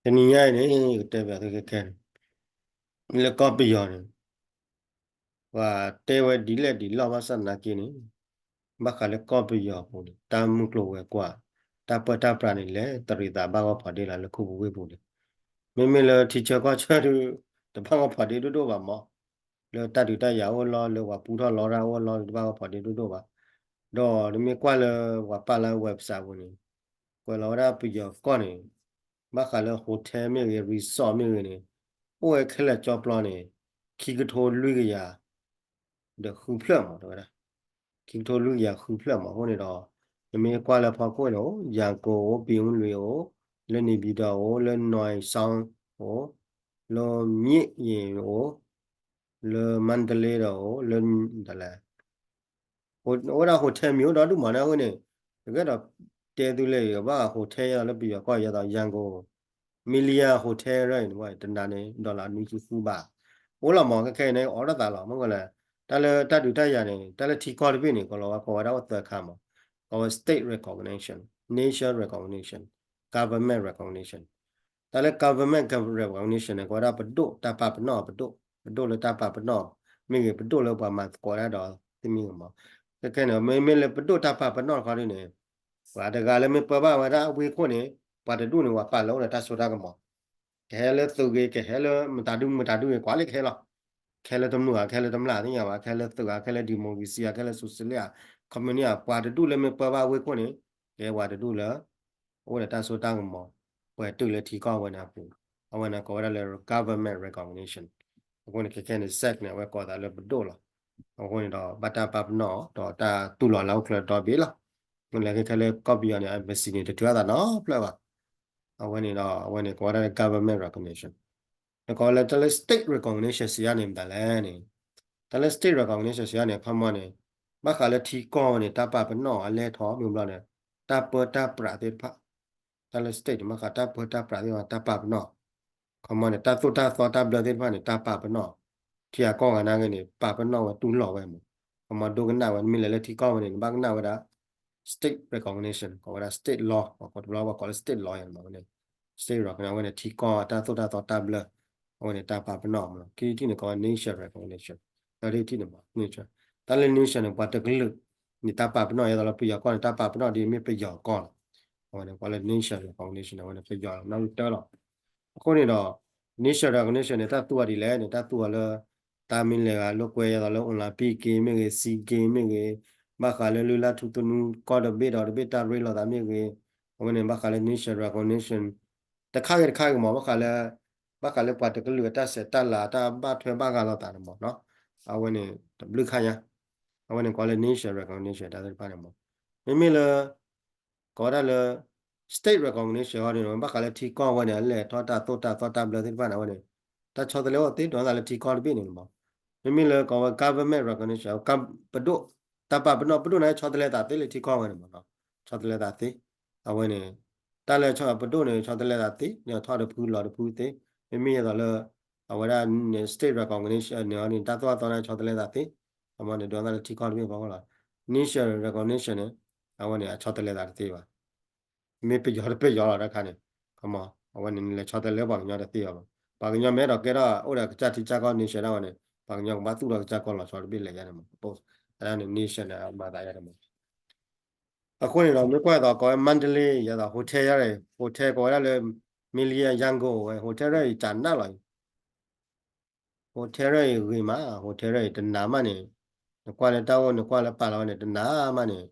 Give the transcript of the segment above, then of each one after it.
တနံၤညါအံၤန့ၣ် ကတဲဘၣ်သုခဲခဲန့ၣ် လၢကီၢ်ပယီၤန့ၣ် ပှၤတဲဝဲဒ်လဲၣ်ဒ်လဲၣ်ဘၣ်ဆၣ်သနာ်က့န့ၣ် ဘၣ်ဃးလၢကီၢ်ပယီၤအပူၤန့ၣ် တၢ်မုၢ်ကျိၤဝဲၤကွာ် တၢ်ပၢတၢ်ပြးန့ၣ် လဲၤတရံးသးဘၣ်ဂီၢ်ဖီဒ့လီၤလၢခိၣ်ပူၤဝ့ၢ်ပူၤန့ၣ် မ့မ့ၢ်လၢထံဆၢကီၢ်ဆၢဒုး တဘၣ်ဂီၢ်ဖီဒ့ဒိၣ်ဒိၣ်ဘၣ်မး လၢတၢ်ဒုးတၢ်ယၤအိၣ်လီၤ လၢပှၤပူထီၣ်လီတၢ်အိၣ်လီၤ တဘၣ်ဂီၢ်ဖီဒ့ဒိၣ်ဒိၣ်ဘၣ် ဒီးနမ့ၢ်ကွၢ်လၢပှၤပာ်လၢ website ပူၤန့ၣ် ကွဲးလီၤဝဲဒၣ်ပယီၤကီၢ်န့ၣ် ဘၣ်ဃးလၢ hotel မ့ၢ်ဂ့ၤ resort မ့ၢ်ဂ့ၤန့ၣ် အိၣ်ဝဲခဲလၢာ်ကၠီပျီန့ၣ် ခံကထိလွံၢ်ကယၤ ဒီးဃုဖျၢၣ်မး တဲဝဲဒၣ် ခံကထိလွံၢ်ကယၤဃုဖျၢၣ်မး အဃိန့ၣ်ဒီး နမ့ၢ်ကွၢ်လၢဖီခိၣ်န့ၣ်အိၣ် ရန်ကုန်အိၣ် ပြင်ဦးလွင်အိၣ် လၢ နေပြည်တော် အိၣ် လၢ နွိုင်ဆောင်အိၣ် လၢ မြင်းခြံအိၣ် လၢ မန္တလေးဒီးအိၣ် လၢ ဒ်လဲၣ် အိၣ်ဝဲဒၣ် hotel မံၤအိၣ်ဒီဒူၣ်မးန့ၣ် အဃိန့ၣ် တကဲဒီးတဲသုလၢ ဘၣ်ဃး hotel ယဲသိးလၢပယီၤကီၢ် ယဲသိး ရန်ကုန် Melia Hotel ရၢအံၤန့ၣ် တနၤန့ၣ် dollar နွံဆံဃုဘၣ် အိၣ်လီၤမး ခဲခဲအံၤန့ၣ် အိၣ်ဒီးသးလီၤ မ့ၢ်ကီးလဲၣ် တၢ်လၢတၢ်ဒုးတၢ်ယၤန့ၣ် တၢ်လၢထံကီၢ်တဘ့ၣ်န့ၣ် ကီးလီၤဝဲကိးဝဲဒၣ်အိၣ်သၢခါမး ကီးဝဲ state recognition, nation recognition, government recognition တၢ်လၢ government recognition န့ၣ် ကီးဝဲဒၣ်ပဒိၣ်တၢ်ပာ်ပနီၣ်ပဒိၣ် ပဒိၣ်လၢတၢ်ပာ်ပနီၣ် မ့ၢ်ဂ့ၤ ပဒိၣ်လၢပှၤမၤသကိးတၢ်ဒီးသ့ၣ်မံၤမး ခဲခဲန့ၣ် မ့မ့ၢ်လၢပဒိၣ်တၢ်ပာ်ပနီၣ်တခီဒ်န့ၣ် ပှၤတဂၤလၢမ့ၢ်ပၢဘၣ်ဝဲဒၣ်အဝ့ၢ်ခိၣ်န့ၣ် ပှၤတဒူၣ်န့ၣ် ပှၤပာ်လၢအိၣ်ဒီးတၢ်စိတၢ်ကမီၤ ကဟဲလၢသုးဂ့ၤ ကဟဲလၢမတၤဒုမတၤဒုဂ့ၤ ကွၢ်လၢကဟဲလီၤ ကဟဲလၢတမုာ်ဧါ ကဟဲလၢတမျၢ်သ့ၣ်ညါဘၣ် ကဟဲလၢသုးဧါ ကဟဲလၢ democracy ဧါ ကဟဲလၢ socialist ဧါ communist ဧါ ပှၤတဒူၣ်လၢမ့ၢ်ပၢဘၣ်ဝ့ၢ်ခိၣ်န့ၣ် ကဟဲပှၤတဒူၣ်လၢ အိၣ်ဒီးတၢ်စိတၢ်ကမီၤ ပှဲၤတုၤလၢထံကီၢ်ဝဲန့ၣ်အပူၤ အဝဲန့ၣ်ကိးဝဲဒၣ်လၢ government recognition အဃိန့ၣ် ခဲခဲန့ၣ် SAC န့ၣ် အဝဲကိးသးလၢပဒိၣ်လီၤ အဃိန့ၣ်ဒီး ဘၣ်တၢ်ပာ်ပနီၣ်ဒီးတၢ်တူၢ်လိာ်လၢဟီၣ်ခိၣ်ချၢဒီဘ့ၣ်လီၤ မ့ၢ်လၢခဲခဲလၢကီၢ်ပယီၤန့ၣ် embassy န့ၣ် တထုးအသးနီတဖျၢၣ်ဘၣ် အဝဲန့ၣ်ဒီး အဝဲန့ၣ်ကိးဝဲဒၣ်လၢ government recognition နကိးလၢတၢ်လၢ state recognition စံးအါန့ၣ် မတၤလဲၣ်န့ၣ် တၢ်လၢ state recognition စံးအါန့ၣ် ခီမီန့ၣ် ဘၣ်ဃးလၢထံကီၢ်ဝဲန့ၣ် တၢ်ပာ်ပနီၣ်အလဲၢ်ထီၣ် မ့ၢ်ဘျီန့ၣ် တၢ်ပၢတၢ်ပြးသ့ၣ်တဖၣ် တၢ်လၢ state န့ၣ် ဘၣ်ဃးတၢ်ပၢတၢ်ပြးသ့ၣ်တဖၣ် တၢ်ပာ်ပနီၣ် ခီမီန့ၣ် တၢ်သိၣ်တၢ်သီတၢ်ဘျၢသ့ၣ်တဖၣ်န့ၣ် တၢ်ပာ်ပနီၣ် ထံဂၤကီၢ်ဂၤနာ်က့န့ၣ် ပာ်ပနီၣ်ဝဲတူၢ်လိာ်ဝဲမး ခီမီဒိကနၣ်ဝဲ နမ့ၢ်လဲၤလၢထံကီၢ်ဝဲန့ၣ် နဘၣ်ကနၣ်ဝဲဒၣ် state recognition ကိးဝဲဒၣ် state law ပှၤကိးတဘျီပှၤကိးလၢ state law ယၤမးဝဲန့ၣ် state law န့ၣ် အဝဲန့ၣ်ထံကီၢ်တၢ်သိၣ်တၢ်သီတၢ်ဘျၢ အဝဲန့ၣ်တၢ်ပာ်ပနီၣ်မး ခံထံၣ်န့ၣ်ကိးဝဲ nation recognition သၢထံၣ်န့ၣ်မး nation တၢ်လၢ nation န့ၣ် ပှၤတကလုာ်န့ၣ် တၢ်ပာ်ပနီၣ် ယဲသိးလၢပယီၤကီၢ်န့ၣ် တၢ်ပာ်ပနီၣ်ဒ်မ့ၢ်ပယီၤကီၢ်လီၤ အဝဲန့ၣ်ကိးလၢ nation recognition အဝဲန့ၣ်ပယီၤနီၣ်ဂံၢ်တၢလီၤ အဃိန့ၣ်ဒီး nation recognition န့ၣ် တၢ်သူအီၤဒ်လဲၣ်န့ၣ် တၢ်သူအီၤလၢ တၢ်မ့ၢ်လဲၤဂၤလိာ်ကွဲ ယဲသိးလၢ Olympic Game မ့ၢ်ဂ့ၤ SEA Game မ့ၢ်ဂ့ၤ ဘၣ်ဃးလၢလုၢ်လၢ်ထူသနူကီၢ်တဘ့ၣ်ဒီးတဘ့ၣ်တၢ်ရ့လိာ်သးမ့ၢ်ဂ့ၤ အဝဲန့ၣ်ဘၣ်ဃးလၢ nation recognition တခါဂ့ၤတခါဂ့ၤမး ဘၣ်ဃးလၢ ဘၣ်ဃးလၢပှၤတကလုာ်အတၢ်ဆဲးတၢ်လၤတၢ်ဘၣ်ထွဲဘၣ်ဂာ်လိာ်သးန့ၣ်မးနီၤ အဝဲန့ၣ်တဘျုးခါညါ အဝဲန့ၣ်ကိးလၢ nation recognition တၢ်သ့ၣ်တဖၣ်န့ၣ်မး မ့မ့ၢ်လၢ ကိးဝဲဒၣ်လၢ state recognition ဟီဒ်န့ၣ် ဘၣ်ဃးလၢထံကီၢ်ဝဲန့ၣ် အလဲၤထီၣ်တၢ်သိၣ်တၢ်သီတၢ်ဘျၢသ့ၣ်တဖၣ်န့ၣ် အဝဲန့ၣ် တၢ်ဆီတလဲအိၣ်သ့ ဒိးသးလၢထံကီၢ်တဘ့ၣ်န့ၣ်မး မ့မ့ၢ်လၢကိးဝဲ government recognition ပဒိၣ် တၢ်ပာ်ပနီၣ်ပဒိၣ်န့ၣ် ဆီတလဲသးသ့လၢထံကီၢ်ဝဲန့ၣ်မးနီၤ ဆီတလဲသးသ့ အဝဲန့ၣ် တၢ်လၢဆီပဒိၣ်န့ၣ် ဆီတလဲသးသ့ ထီၣ်တဖုလီၤတဖုသ့ မ့မ့ၢ်ယဲသိးလၢ အဝဲဒၣ်န့ၣ် state recognition န့ၣ် တၢ်သိၣ်တၢ်သီန့ၣ် ဆီတလဲသးသ့ အမ့ၢ်န့ၣ် ဒိးသးလၢထံကီၢ်တဘ့ၣ်ဖီခိၣ်လီၤ nation recognition န့ၣ် အဝဲန့ၣ် အဆီတလဲသးတသ့ဘၣ် မ့ၢ်ပယီၤတပယီၤလီၤတခါန့ၣ် ခီမီ အဝဲန့ၣ် နလဲၤဆီတလဲပှၤကညီတသ့အီၤဘၣ် ပှၤကညီမ့ၢ်အဲၣ်ဒိးကဲထီၣ်အိၣ်ဒီးကစၢ်ထံကစၢ်ကီၢ် nation ဒၣ်ဝဲန့ၣ် ပှၤကညီကဘၣ်သူၣ်ထီၣ်ကစၢ်ကီၢ်လီၤဆီတဘ့ၣ်လဲၤယါန့ၣ်မး အဒၣ်န့ၣ် nation န့ၣ် အမၤသးယါန့ၣ်မး အဃိန့ၣ်ဒီး မ့ၢ်ကွၢ်သိးကိးဝဲ Mandalay ယဲသိး hotel ယါန့ၣ် hotel ကိးဝဲဒၣ်လၢ Melia Yangon ဝဲ hotel ရၢအံၤ ကနၣ်လီၤအံၤ hotel ရၢအံၤဂ့ၤမး hotel ရၢအံၤတနၤမးန့ၣ် နကွၢ်လၢတၢ်အိၣ် နကွၢ်လၢပာ်လီၤဝဲန့ၣ် တနၤမးန့ၣ်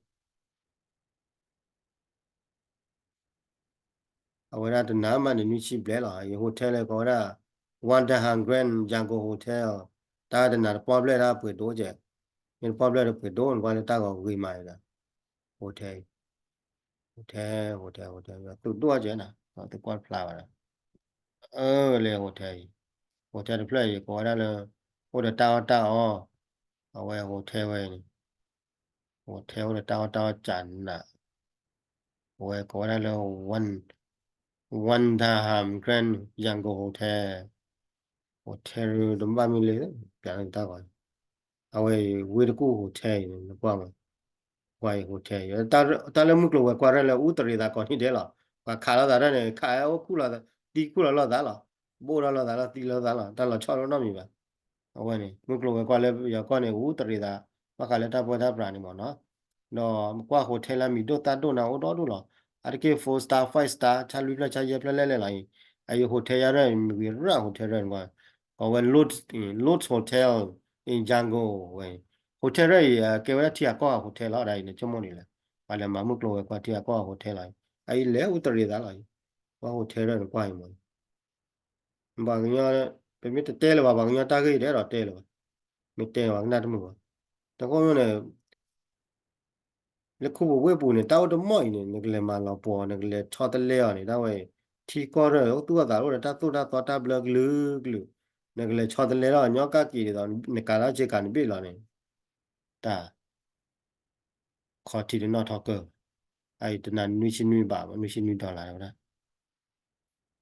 အဝဲဒၣ်တနၤမးန့ၣ် နွံဆံဘျဲၣ်လီၤ အံၤ hotel လၢကိးဝဲဒၣ် Wyndham Grand Yangon Hotel တၢ်တနၤတပီၢ်ဘျဲၣ်တၢ်ပှ့ၤဒိၣ်ကဲ မ့ၢ်တပီၢ်ဘျဲၣ်တပှ့ၤဒိၣ် နကွၢ်လၢတၢ်ဂီၤဂ့ၤမးအံၤဒီး hotel အံၤ hotel hotel hotel သူၣ်ဒိၣ်ကဲနၤ သုကွၢ်ဖျါဘၣ်ဒီး အၢ လၢ hotel အံၤ hotel တဖျၢၣ်အံၤ ကိးဝဲဒၣ်လၢ အိၣ်ဒီးတၢ်အီၣ်တၢ်အီ အဝဲ hotel ဝဲအံၤန့ၣ် hotel အိၣ်ဒီးတၢ်အီၣ်တၢ်အီကနး အဝဲကိးဝဲဒၣ်လၢ Wyndham Grand Yangon Hotel hotel တဘၣ်မ့ၢ်လၢ ပျးလၢတၢ်ဂီၤ အဝဲအံၤ ဝ့ၢ်တကူၣ် hotel အံၤန့ၣ် နကွၢ်မး ကွၢ်အံၤ hotel အံၤ တၢ်လၢမုၢ်ကျိၤဝဲၤကွာ်ရဲၣ်လၢအူတရံးသးကိးနံၤဒဲးလီၤ ပှၤခးလိာ်သးတၢ်န့ၣ် ခးအိၣ်ခူၣ်လီၤ သံခူၣ်လီၤလိာ်သးလီၤ, ဘိၣ်ထီၣ်လိာ်သးလီၤ, သံလိာ်သးလီၤ, တၢ်လီၤဆီတအိၣ်နီတမံၤဘၣ်. အဝဲန့ၣ် မုၢ်ကျိၤဝဲၤကွာ်လၢပယီၤကီၢ်န့ၣ် အူတရံးသး ဘၣ်ဃးလၢတၢ်ပၢတၢ်ပြးန့ၣ်မ့ၢ်နီၤ. ဒီးကွၢ် hotel လၢအမံၤဒိၣ်သၣ်ဒိၣ်န့ၣ် အိၣ်ဒီဒူၣ်လီၤ. အါတက့ၢ် four star, five star, ဆံလွံၢ်ဖျၢၣ် ဆံယဲၢ်ဖျၢၣ်လဲၣ်လဲၣ်လီၤအံၤ. အအံၤ hotel ယါရဲၣ် မ့ၢ်ဂ့ၤရၣ် hotel ရဲၣ်န့ၣ်ကွၢ်, ကိးဝဲ Lotte, Lotte Hotel in Yangon ဝဲ, hotel ရဲၣ်အံၤ အကဲဝဲဒၣ်ထံဂၤကီၢ်ဂၤ hotel လီၤဒ်အံၤန့ၣ် ဆိကမိၣ်ဒ်လဲၣ်. ပှၤလဲၤမၤမုၢ်ကျိၤဝဲၤကွာ်ထံဂၤကီၢ်ဂၤ hotel လီၤအံၤ. အအံၤလဲၤအူတရံးသးလီၤအံၤ. ကွၢ် hotel ရဲၣ်န့ၣ်ကွၢ်အံၤမ့ၢ် ပှၤကညီ, ပမ့ၢ်တတဲလၢၤဘၣ် ပှၤကညီတၢ်ဂ့ၢ်တအဲၣ်ဒိးတဲလၢၤဘၣ်, မ့ၢ်တဲပှၤကနၣ်တမုာ်ဘၣ်. တဃိန့ၣ် လၢခူပူၤဝ့ၢ်ပူၤန့ၣ် တၢ်အိၣ်တမီၢ်အံၤန့ၣ် နကလဲၤမၤလီၤပှီၤ နကလဲၤဆီတလဲအီၤန့ၣ် တၢ်ဝဲ ထံကီၢ်ရဲၣ် အိၣ်သူၣ်အသးအိၣ်ဒီးတၢ်သိၣ်တၢ်သီတၢ်ဘျၢကလုာ်ကလုာ်, နကလဲၤဆီတလဲလီၤညီကၣ်က့ၤဒ်သိး နကးလီၤစ့ကၤနဘ့ၣ်လီၤန့ၣ်, တၢ် ခီထံတနီၣ်ထီၣ်ကၢၢ်, အအံၤတနၤနွံဆံနွံဘး နွံဆံနွံ dollar ဝဲဒၣ်.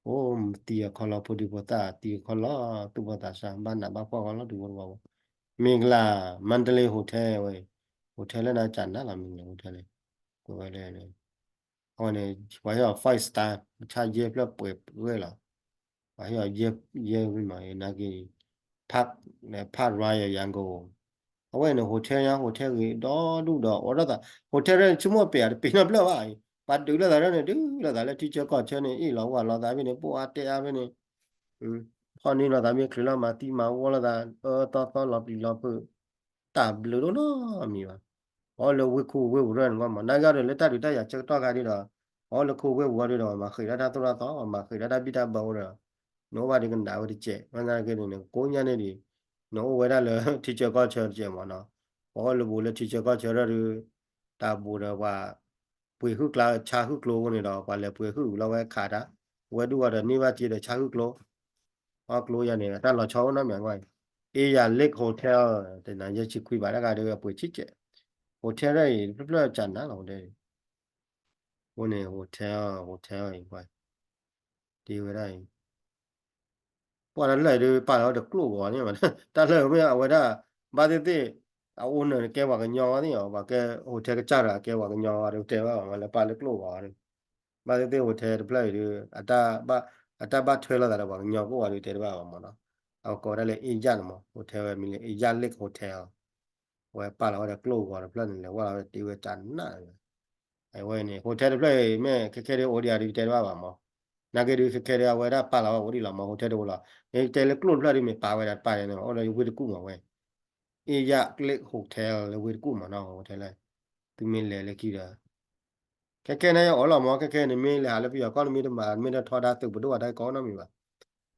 အိၣ် သံအခီလီၤ ဖိဒံဖိသၣ်သံအခီလီၤ သူၣ်ဘီၣ်သးစၢ် ဘၣ်နးဘၣ်ဖှီၣ်ခီလီၤ တဝီတဝီ, မ့ၢ်ကလး Mandalay hotel ဝဲ, hotel လၢနၤကနၣ်လီၤ မ့ၢ်ကလး hotel လၢ, ကွဲးဝဲလၢ အဝဲန့ၣ် ပှၤဟ့ၣ်အီၤ five star ဆံယဲၢ်ဖျၢၣ်ပှဲၤပှဲၤလီၤ. ပှၤဟ့ၣ်အီၤယဲၢ်မး နာ်က့ Park, Park Royal Yangon, အဝဲန့ၣ် hotel ညါ hotel ဂ့ၤဒီဒူၣ်ဒီး အိၣ်ဒီးသး hotel ရဲၣ်န့ၣ် ဆိကမိၣ်ပ့ၤအတပ့ၤနီတဖျၢၣ်ဘၣ်အံၤ, ပှၤဒုးလိာ်သးရဲၣ်န့ၣ် ဒုးလိာ်သးလၢထံဆၢကီၢ်ဆၢန့ၣ် အ့ၣ်လီၤဝၢ်လီၤသးဖဲန့ၣ် ပိၢ်အါတဲအါဖဲန့ၣ်, ဖီၣ်န့ၢ်လိာ်သးမ့ၢ်ချုးလီၤမၤသံမၤဝီလိာ်သး အၢသီသီလီၤပျံၤလီၤဖုး, တၢ်ဘျုးဒိၣ်နီတမံၤဘၣ်. ပှၤအိၣ်လၢဝ့ၢ်ခူဝ့ၢ်ပူၤရဲၣ်န့ၣ်မး နာ်က့အီၤဒီးလၢတၢ်ဒုးတၢ်ယၤဆၢကတီၢ်ခါဒ်ဒီး, ပှၤအိၣ်လၢခူဝ့ၢ်ပူၤအီၤဒ်ဒီး ပှၤမၤဃံးဒၣ်တၢ်သိၣ်တၢ်သီ ပှၤမၤဃံးဒၣ်တၢ်ဘံၣ်တၢ်ဘၢအိၣ်ဒီး, နအိၣ်ဘၣ်ဒ်ကနၣ်ဝဲတစဲး ဘၣ်သနာ်က့န့ၣ် နကိးညါန့ၣ်ဒံး, နအိၣ်ဝဲဒၣ်လၢထံဆၢကီၢ်ဆၢတစဲးမးနီၤ, ပှၤအိၣ်လၢပူၤလၢထံဆၢကီၢ်ဆၢရဲၣ်ဒီး, တၢ်ဘူးဒီးပှၤ ပှ့ၤဟုၣ်ကျါဆါဟုၣ်ကျိအဃိန့ၣ်ဒီး ပှၤလဲၤပှ့ၤဟုၣ်လီၤဝဲခးတၢ်, ဝဲဒူၣ်ဂီၤဒီးန့ၢ်ဘၣ်စ့ဒီးဆါဟုၣ်ကျိ အီၣ်ကျိယၤန့ၣ် တၢ်လီၤဆီအိၣ်နီတမံၤကွၢ်အံၤ, Aya Lake Hotel တနၤယဲၢ်ဆံခွံဘးတဂၤဒီးပှ့ၤဆံးကဲး, hotel ရဲၣ်အံၤတဖျၢၣ်ဖျၢၣ်ကနၣ်လီၤ hotel အံၤ, အဃိန့ၣ် hotel, hotel အံၤကွၢ်, တ့ဝဲဒၣ်အံၤ ပှၤတၢ်လၢာ်ဒုးပာ်လီၤဝဲဒီးကျိၣ်ဂီၤန့ၣ်, တၢ်လၢာ်မ့ၢ်အဝဲဒၣ်, ဘၣ်သ့ၣ်သ့ၣ်, အ owner န့ၣ်ကဲပှၤကညီဝဲသ့ၣ်အီၤ, ပှၤကဲ hotel ကစၢ်ဒီးအကဲပှၤကညီဝဲဒီးတဲဘၣ်မး လဲၤပာ်လၢကျိၣ်ဂီၤန့ၣ်, ဘၣ်သ့ၣ်သ့ၣ် hotel တဖျၢၣ်အံၤဒုး, အတၢ်ဘၣ်ထွဲလိာ်သးဒီးပှၤကညီကအိၣ်ဝဲဒုးတဲတဘၣ်ဘၣ်မးနီၤ, အကိးဝဲဒၣ်လၢ Aya န့ၣ်မး hotel ဝဲမံၤလၢ Aya Lake Hotel ဝဲပာ်လီၤဝဲဒီးကျိၣ်ဂီၤတဖျၢၣ်န့ၣ် လဲၤဝဲလီၤဝဲတ့ဝဲကနၣ်, အဝဲန့ၣ် hotel တဖျၢၣ်အံၤ မ့ၢ်ခဲခဲဒုးအိၣ်ဒံးအီၤဒုးတဲတဘၣ်ဘၣ်မး, နာ်က့ဒုးခဲခဲဒုးအဝဲဒၣ်ပာ်လီၤဝဲအိၣ်ဒံးလီၤမး hotel တအိၣ်လီၤ, မ့ၢ်တဲလၢကျိၣ်တဖျၢၣ်ဒုးမ့ၢ်ပာ်ဝဲဒၣ်တပာ်န့ၣ် အိၣ်ဒီးဝ့ၢ်တကူၣ်မးဝဲ, Aya Lake Hotel လၢဝ့ၢ်တကူၣ်မးနီၤ hotel လၢ, သုမ့ၢ်လဲၤလၢခံဒီး ခဲခဲန့ၣ်အီၤလီၤမး ခဲခဲန့ၣ်မ့ၢ်လဲၤဟးလၢပယီၤကီၢ် နမ့ၢ်တထီဒါသုးပဒိၣ်အတၢ်ကီနီတမံၤဘၣ်,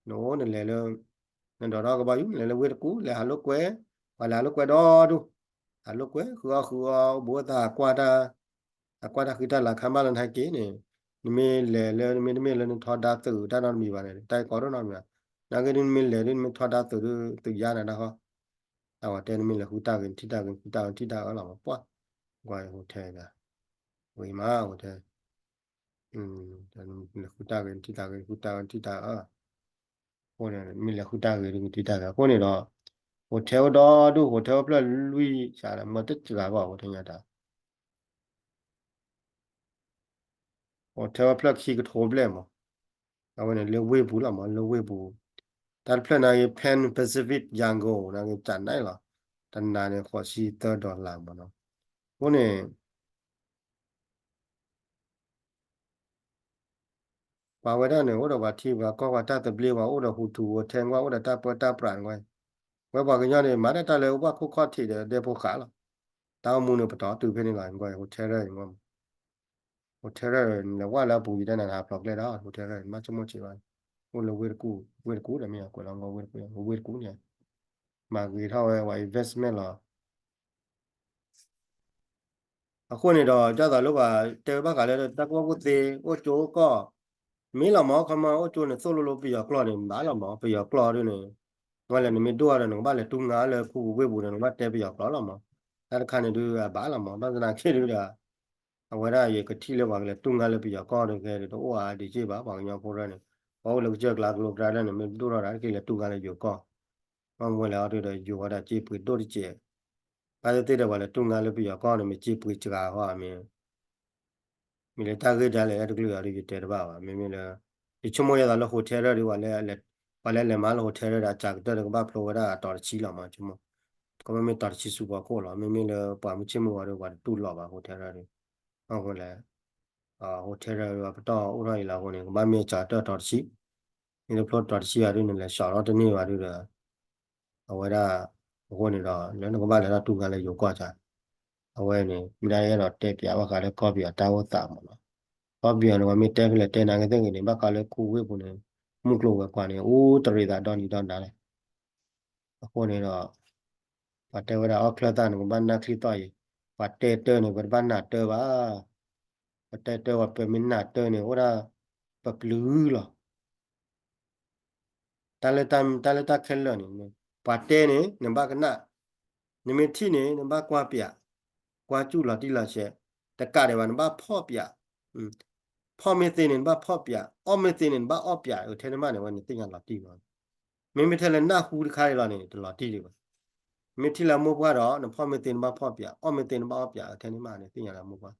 နအိၣ်နလဲၤလၢ, နဒိးထီၣ်ကဘီယူၤ နလဲၤလၢဝ့ၢ်တကူၣ် လဲၤဟးလိာ်ကွဲ, ပှၤလဲၤဟးလိာ်ကွဲဒီဒူၣ်, ဟးလိာ်ကွဲ ဃုအီၣ်ဃုအီ ဘူးသးကွၢ်တၢ်, အကွၢ်တၢ်ဃံတၢ်လၤခါဘၣ်လၢနဟဲက့ၤန့ၣ်, နမ့ၢ်လဲၤလၢ နမ့ၢ်တမ့ၢ်လၢနထီဒါသုးတၢ်နီတမံၤဘၣ်န့ၣ် တၢ်ကီဒိၣ်နီတမံၤဘၣ်, နာ်က့ဒုးနမ့ၢ်လဲၤဒုး နမ့ၢ်ထီဒါသုးဒုး သုးယါနၤတၢ်ဃီ အဝဲတဲနမ့ၢ်လဲၤဃုတၢ်ဂ့ၤ နထံၣ်တၢ်ဂ့ၤ နဃုတၢ်ဂ့ၤ နထံၣ်တၢ်အၢလီၤမး ပှၢ်, ကွၢ် hotel ဂ့ၤမး hotel, လဲၤဃုတၢ်ဂ့ၤ နထံၣ်တၢ်ဂ့ၤ နဃုတၢ်ဂ့ၤ နထံၣ်တၢ်အၢ, အဃိန့ၣ် မ့ၢ်လဲၤဃုတၢ်ဂ့ၤဒုး နထံၣ်တၢ်ဂ့ၤ အဃိန့ၣ်ဒီး, hotel အိၣ်ဒီဒူၣ် hotel အိၣ်ဖျၢၣ်လွံၢ်စးလၢ မ့ၢ်တစှၤဘၣ် hotel ညါတၢ် hotel အိၣ်ဖျၢၣ်ခံကထိဘျဲၣ်မး, အဝဲန့ၣ်လၢဝ့ၢ်ပူၤလီၤမး လၢဝ့ၢ်ပူၤ, တၢ်တဖျၢၣ်နာ်က့ Pan Pacific Yangon နာ်က့ကနၣ်လီၤ, တနၤန့ၣ် ဃိးဆံသၢ dollar မးနီၤ, အဃိန့ၣ် ပှၤဝဲဒၣ်န့ၣ် အိၣ်ဒီးပှၤထံပှၤကီၢ် ပှၤတၢ်သဘျ့ ပှၤအိၣ်ဒီး hotel ကွၢ် အိၣ်ဒီးတၢ်ပၢတၢ်ပြးန့ၣ်ကွၢ်, ဝဲပှၤကညီန့ၣ် မၤတၢ်တၢ်လၢအိၣ်ဘၣ်ခိၣ်ခီၣ်ထံးဒီးဒဲဖိဃာ်လီၤ, တၢ်အိၣ်မူန့ၣ်ပတီၢ်တုၤဖဲန့ၣ်လီၤ, hotel ရဲၣ်န့ၣ် hotel ရဲၣ်န့ၣ် လဲၤဝဲလၢအပူၤ ယတဲနၤ ဟးဖျိးကျဲဒီး hotel ရဲၣ်န့ၣ် မ့ၢ်ဆိကမိၣ်ဆံးဘၣ်, အိၣ်လၢဝ့ၢ်တကူၣ် ဝ့ၢ်တကူၣ်ဒီး မ့ၢ်အကွဲးလီၤ ဝ့ၢ်တကူၣ် ဝ့ၢ်တကူၣ်န့ၣ် မၤဂ့ၤထီၣ်ဝဲ ပှၤ investment လီၤ အဃိန့ၣ်ဒီး ဒ်သိးလၢပှၤတဲဝဲဘၣ်ဃးလၢတၢ်ကူၣ်ဘၣ်ကူၣ်သ့ အိၣ်ကၠိအိၣ်ကီၢ်, မ့ၢ်လီၤမး ခီမီအိၣ်ကၠိန့ၣ် သိၣ်လိလိပယီၤကျိာ်န့ၣ် ဘၣ်လီၤမး ပယီၤကျိာ်ဒ်န့ၣ်, ဝဲလဲၣ်နမ့ၢ်ဒိၣ်အီၤဒီး နကဘၣ်လဲၤတူၢ်ငါလၢခူပူၤဝ့ၢ်ပူၤဒီး နကဘၣ်တဲပယီၤကျိာ်လီၤမး, တၢ်တခါန့ၣ်ဒုးအဘၣ်လီၤမး ဘၣ်သနာ်က့ဒုးဒီး အဝဲဒၣ်ယကထံၣ်လၢပှၤကလဲၤတူၢ်ငါလၢပယီၤကီၢ်ဒီး ကဲဒ်တအိၣ်အါဒံးက့ဘၣ် ပှၤကညီဖိရဲၣ်န့ၣ်, ပှၤအိၣ်လၢကစၢၢ်ကျါကလိကျါဒ်န့ၣ် မ့ၢ်ဒိၣ်ထီၣ်ဒၣ်တက့ၢ်လဲၤတူၢ်ငါလၢယိၤကီၢ်, ဘၣ်မနုၤလဲၣ်အီၤဒုးဒီးယိၤဝဲဒၣ်စ့ပှ့ၤဒိၣ်တက့ၢ်, ဘၣ်သ့ၣ်သ့ၣ်ဒီးပှၤလဲၤတူၢ်ငါလၢပယီၤကီၢ်န့ၣ် မ့ၢ်စ့ပှ့ၤစှၤဃီမ့ၢ် မ့ၢ်လၢတၢ်ဂ့ၢ်ဒ်လဲၣ်တကလုာ်အီၤဒုးယတဲတဘၣ်ဘၣ် မ့မ့ၢ်လၢ ယဆိကမိၣ်ယဲသိးလၢ hotel ဒီး ပှၤလၢလဲၤမၤလၢ hotel ဒီး အစှၤကတၢၢ်ဒီး ကဘၣ်ဖျိဝဲဒၣ်အတီၤတဆံလီၤမး ဆိကမိၣ်, ကဘၣ်မ့ၢ်တီၤတဆံဆူဖီခိၣ်လီၤ. မ့မ့ၢ်လၢပှၤမုၢ်ဆ့ၣ်မုၢ်ဂီၤဒီး ပှၤတတူၢ်လိာ်ဘၣ် hotel ဒီး အဃိလဲၣ် hotel ဒီး ပတီၢ်အိၣ်ထီၣ်အံၤလီၤအဃိန့ၣ် ကဘၣ်မ့ၢ်အစှၤကတၢၢ်တီၤတဆံ, မ့ၢ်တဖျိတီၤတဆံဘၣ်ဒုး နလဲၤစှၤထီၣ်တန့ၢ်ဘၣ်ဒုးဒီး အဝဲဒၣ် အဃိန့ၣ်ဒီး လၢနကဘၣ်လဲၤထီၣ်တူၢ်ငါလၢယိၤကီၢ်စ့ၢ်, အဝဲန့ၣ် မ့ၢ်ဒၣ်အဲၣ်ဒိးတဲပၠးဘၣ်ဃးလၢကီၢ်ပယီၤတၢ်အိၣ်သးမးနီၤ. ကီၢ်ပယီၤန့ၣ် ပှၤမ့ၢ်တဲဖဲလဲၣ်တဲနာ်က့သ့ၣ်ဂ့ၤန့ၣ် ဘၣ်ဃးလၢ COVID ပူၤန့ၣ် မုၢ်ကျိၤဝဲၤကွာ်န့ၣ် အိၣ်တရံးသးဒီနံၤဒီနၤလဲၣ်. အဃိန့ၣ်ဒီး ပှၤတဲဝဲဒၣ်အီၣ်ချၢသၣ်န့ၣ် ကဘၣ်နၢ်ချံသီၣ်အံၤ, ပှၤတဲတၢ်န့ၣ် ပတဘၣ်နၢ်တၢ်ဘၣ်. ပတဲတၢ်ဝဲ ပမ့ၢ်နၢ်တၢ်န့ၣ် အိၣ်ဒၣ်ပကလုာ်လီၤ. တၢ်လၢတၢ် တၢ်လၢတၢ်ခဲလၢာ်န့ၣ် ပှၤတဲန့ၣ် နဘၣ်ကနၣ်, နမ့ၢ်ထံၣ်န့ၣ် နဘၣ်ကွၢ်ပၠး, ကွၢ်စူၣ်လီၤတံၢ်လီၤဆဲး, တကးဒံးဘၣ် နဘၣ်ဖီၣ်ပၠး, ဖီၣ်မ့ၢ်သ့န့ၣ် နဘၣ်ဖီၣ်ပၠး, အီၣ်မ့ၢ်သ့န့ၣ် နဘၣ်အီၣ်ပၠး, ထဲန့ၣ်မးန့ၣ် အဝဲန့ၣ်သ့ၣ်ညါလီၤတံၢ်လီၤ. မ့မ့ၢ်ထဲလၢနၢ်ဟူတခါအံၤလီၤန့ၣ် တလီၤတံၢ်ဒံးဘၣ်. မ့ၢ်ထံၣ်လၢမိၢ်ပှၢ်ဒီး နဖီၣ်မ့ၢ်သ့နဘၣ်ဖီၣ်ပၠး, အီၣ်မ့ၢ်သ့နဘၣ်အီၣ်ပၠး, ထဲန့ၣ်မးန့ၣ် သ့ၣ်ညါလၢမိၢ်ပှၢ်,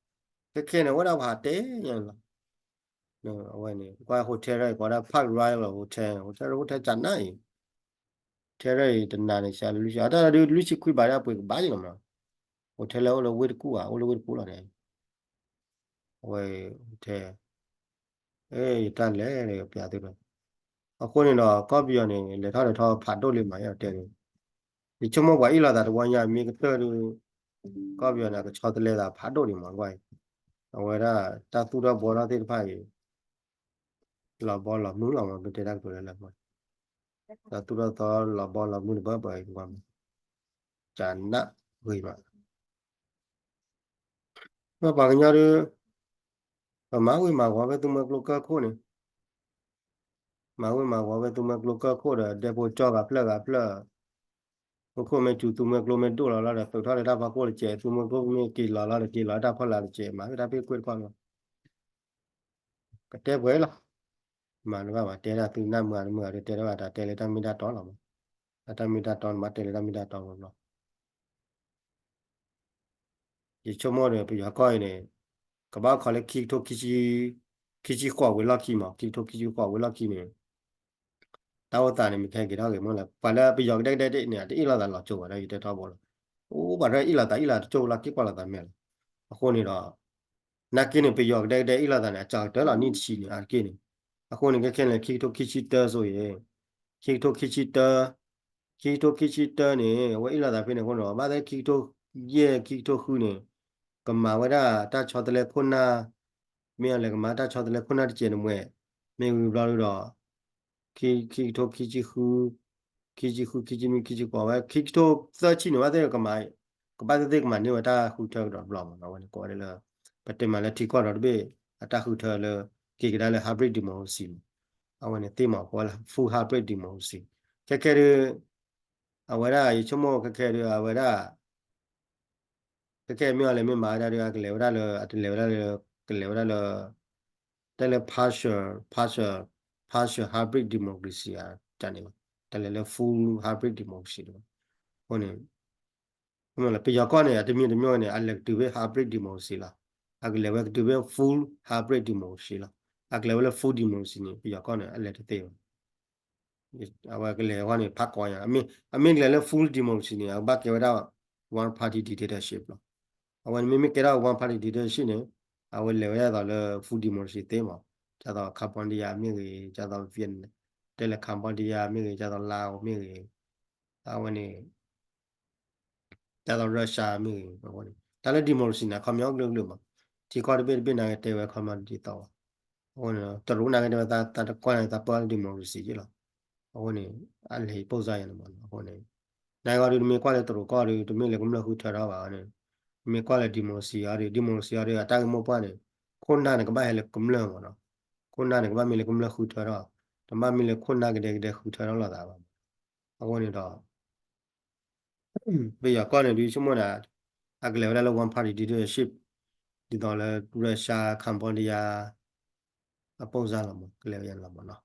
ခဲခဲန့ၣ် အိၣ်ဒၣ်ပှၤတဲညါန့ၣ်လီၤ. အဝဲန့ၣ် ကွၢ် hotel ရၢၢ် ကိးဒၣ် Park Royal Hotel, hotel တၢ်နးအံၤ, hotel ရၢၢ်အံၤ တနၤန့ၣ် စှၤလၢလွံၢ်ဆံ, အတၢ်ဒုးလွံၢ်ဆံခွံဘးဒၣ်ပှ့ၤကဘၣ်ယံၤလီၤမး, hotel လၢအိၣ်လၢဝ့ၢ်တကူၣ်ဧါ, အိၣ်လၢဝ့ၢ်တကူၣ်လီၤန့ၣ်, အဝဲ hotel ယတၢ်လဲၤပၠးသုဒီး, အဃိန့ၣ်ဒီး ကီၢ်ပယီၤန့ၣ် လဲၤထီၣ်လဲၤထီဖးဒိၣ်လံမး ယတဲန့ၣ်, ယဆိကမိၣ်ပှၤအ့ၣ်လိာ်သးတဝီညါ မ့ၢ်ကတၢၢ်ဒီး ကီၢ်ပယီၤန့ၣ် အကဆီတလဲသးဖးဒိၣ်ဒံးမးကွၢ်အံၤ, အဝဲဒၣ်တၢ်သူၣ်ထီၣ်ဘှီထီၣ်သ့ၣ်တဖၣ်အံၤ လီၤဘီလီၤမုၢ်လီၤမး ပတဲတၢ်ကတိၤလၢလၢမး, တၢ်သူၣ်ထီၣ်သီလီၤဘီလီၤမုၢ်တဘၣ်ဘၣ်အံၤ ကနၣ်ဂ့ၤမး ပပှၤကညီဒုး ပမၤဝံၤမၤဝီၤဖဲသူမှဲကျိကၢၢ်ခိၣ်န့ၣ်, မၤဝံၤမၤဝီၤဖဲသူမှဲကျိကၢၢ်ခိၣ်ဒီး ဒဲဖိကၠီဂၤဖျၢၣ်ဂၤဖျၢၣ်, ဟီၣ်ခိၣ်မ့ၢ်စူၤ သူမှဲကျိမ့ၢ်ဒိၣ်လီၤလီၤဒီး သုးထီၣ်လၢတၢ်ဖီခိၣ်တစဲး, သူမှဲကျိမ့ၢ်က့ၤလီၤလီၤဒီး က့ၤလီၤတၢ်ဖီလာ်တစဲး မၤဖဲတၢ်ဖ့ၣ်ကွ့ၢ်တခီလီၤ. ကတဲပှဲၤလီၤ. မၤတဘၣ်ဘၣ် တဲဒၣ်သုနၢ်မုာ်အါတမုာ်အါဒီး တဲဒၣ်ဘၣ်တၢ်တဲလၢတၢ်မ့ၢ်တၢ်တီလီၤမး. တၢ်မ့ၢ်တၢ်တီ နဘၣ်တဲလၢတၢ်မ့ၢ်တၢ်တီဘျီဘျီ. ယဆိကမိၣ်ဒီး ပယီၤကီၢ်အံၤန့ၣ် ကဘၣ်ခီလၢခံကထိခံဆံ, ခံဆံဃိးဝံၤလီၢ်ခံမး, ခံကထိခံဆံဃိးဝံၤလီၢ်ခံန့ၣ် တၢ်အိၣ်သးန့ၣ် မ့ၢ်ကဟဲက့ၤထီၣ်ဂ့ၤမ့ၢ်လဲၣ်, ပှၤလၢပယီၤကဒဲကဒဲဒ်န့ၣ် အတအ့ၣ်လိာ်သးလီၤကၠိဘၣ်ဒီး ယတဲထီဘိလီၤ. အိၣ်ပှၤတအ့ၣ်လိာ်သးအ့ၣ်လိာ်တကၠိလီၤ က့ၤကွၢ်လိာ်သးမဲာ်လီၤ. အဃိန့ၣ်ဒီး နာ်က့န့ၣ် ပယီၤကဒဲကဒဲအ့ၣ်လိာ်သးန့ၣ် အစှၤကတၢၢ်လီၤ နံၣ်တဆံန့ၣ် အါတက့ၢ်န့ၣ်. အဃိန့ၣ် ခဲခဲန့ၣ် ခံကထိခံဆံတၢစိၤအံၤ, ခံကထိခံဆံတၢ, ခံကထိခံဆံတၢန့ၣ် အဝဲအ့ၣ်လိာ်သးဖဲန့ၣ်အဃိန့ၣ် ဘၣ်သ့ၣ်ခံကထိယဲၢ် ခံကထိဃုန့ၣ် ကမၤဝဲဒၣ်တၢ်ဆီတလဲခိၣ်နၢ်, မ့ၢ်အလဲၤကမၤတၢ်ဆီတလဲခိၣ်နၢ်တစဲးန့ၣ်မး, မ့ၢ်ဝံၤဘျီဒီး ခံကထိခံဆံဃု, ခံဆံဃု ခံဆံနွံ ခံဆံဃိးဝဲ ခံကထိသၢဆံန့ၣ် ဘၣ်သ့ၣ်ကမၤ, ကဘၣ်သ့ၣ်သ့ၣ်ကမၤန့ၢ်ဝဲတၢ်ဃုထၢကဒီးတဘျီမးနီၤ. အဝဲန့ၣ်ကိးဝဲဒၣ်လၢ ပတဲမးလၢထံကီၢ်ဒီတဘ့ၣ် အတၢ်ဃုထၢလၢ က့ၤကဒါလၢ hybrid democracy မး. အဝဲန့ၣ်သ့ၣ်မးကိးဝဲလၢ full hybrid democracy. ခဲခဲဒုး အဝဲဒၣ်ယဆိကမိၣ်ခဲခဲဒုး အဝဲဒၣ် ခဲခဲမ့ၢ်အီၤလဲၤမ့ၢ်မၤဝဲဒၣ်ဒီး အကလဲၤဝဲဒၣ်လၢ အတလဲၤဝဲဒၣ်လၢ ကလဲၤဝဲဒၣ်လၢ တဲလၢ partial, partial, partial hybrid democracy တၢ်န့ၣ်ဘၣ်, တလဲၤလၢ full hybrid democracy တဘၣ်. အဃိန့ၣ် ပယီၤကီၢ်န့ၣ် အတမံၤတမံၤန့ၣ် အလဲၤကတုၤဖဲ hybrid democracy လီၤ. အကလဲၤဝဲကတုၤဖဲ full hybrid democracy လီၤ. အကလဲၤဝဲလၢ full democracy န့ၣ် ပယီၤကီၢ်န့ၣ် အလဲၤတသ့ဘၣ်. အဝဲကလဲၤအဂီၢ်န့ၣ် ဖးကီညါ, အမ့ၢ်ကလဲၤလၢ full democracy န့ၣ် အကဘၣ်ကဲဝဲဒၣ် one party dictatorship လီၤ. အဝဲန့ၣ်မ့မ့ၢ်ကဲထီၣ် one party dictatorship န့ၣ် အဝဲလဲၤဝဲဒၣ်သိးလၢ full democracy သ့မး, ဒ်သိး Cambodia မ့ၢ်ဂ့ၤ, ဒ်သိး Vietnam, တဲလၢ Cambodia မ့ၢ်ဂ့ၤ, ဒ်သိး Laos မ့ၢ်ဂ့ၤ, အဝဲန့ၣ် ဒ်သိး Russia မ့ၢ်ဂ့ၤ, တၢ်လၢ democracy န့ၣ် ခီပညီကလုာ်ကလုာ်မး, ထံကီၢ်တဘ့ၣ်တဘ့ၣ်နာ်က့တဲဝဲခီပညီဒ်သိးဘၣ်. အဃိန့ၣ် တရူးနာ်က့တဲဝဲ သးတကွၢ်န့ၣ် သးပၢလၢ democracy ယ့ၣ်လီၤ. အဃိန့ၣ် အလဲၤပိၢ်စါယၤန့ၣ်မးနီၤ. အဃိန့ၣ် နာ်က့အီၤဒုး တမ့ၢ်ကွၢ်လၢတရူးကီၢ်ဒုး တမ့ၢ်လၢကမျၢၢ်ဃုထၢထီၣ်ဘၣ်န့ၣ်, မ့ၢ်ကွၢ်လၢ democracy အီၤဒုး democracy အီၤဒုး အတၢ်ဂ့ၢ်မိၢ်ပှၢ်န့ၣ် ခိၣ်နၢ်န့ၣ် ကဘၣ်ဟဲလၢကမျၢၢ်မးနီၤ. ခိၣ်နၢ်န့ၣ် ကဘၣ်မ့ၢ်လၢကမျၢၢ်ဃုထၢထီၣ်, တဘၣ်မ့ၢ်လၢခိၣ်နၢ်ကဒဲကဒဲဃုထၢထီၣ်လိာ်သးဘၣ်. အဃိန့ၣ်ဒီး ပယီၤကီၢ်န့ၣ်ဒုး ဆိကမိၣ်န့ၣ် အကလဲၤဝဲဒၣ်လၢ one party dictatorship ဒ်သိးလၢ Russia Cambodia အပိၢ်စါလီၤမး ကလဲၤဝဲယါလီၤမးနီၤ.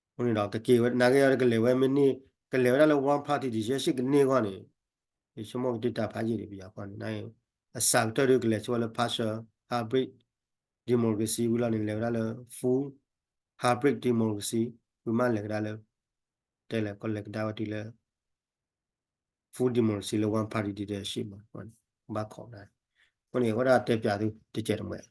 အဃိန့ၣ်ဒီး ကက့ၤဝဲ နာ်က့အီၤကလဲၤဝဲမ့ၢ်န့ၢ် ကလဲၤဝဲဒၣ်လၢ one party dictatorship ကန့ၢ်အဂီၢ်န့ၣ် ယဆိကမိၣ်ကတံၢ်တၢ်ဖးယံာ်ဒံး ပယီၤကီၢ်န့ၣ် အစှၤကတၢၢ်ဒုးကလဲၤဆိဝဲလၢ partial hybrid democracy ဝံၤလီၤန့ၣ် လဲၤဝဲဒၣ်လၢ full hybrid democracy, ဝံၤမးလဲၤကဒါလၢ တဲလဲၣ် ကလဲၤကဒါဝဲတုၤလၢ full democracy လၢ one party dictatorship မး, ဘၣ်ခိးဒၣ်, အဃိန့ၣ် အဝဲဒၣ်တဲပၠးသုတစဲးတမှဲၤ,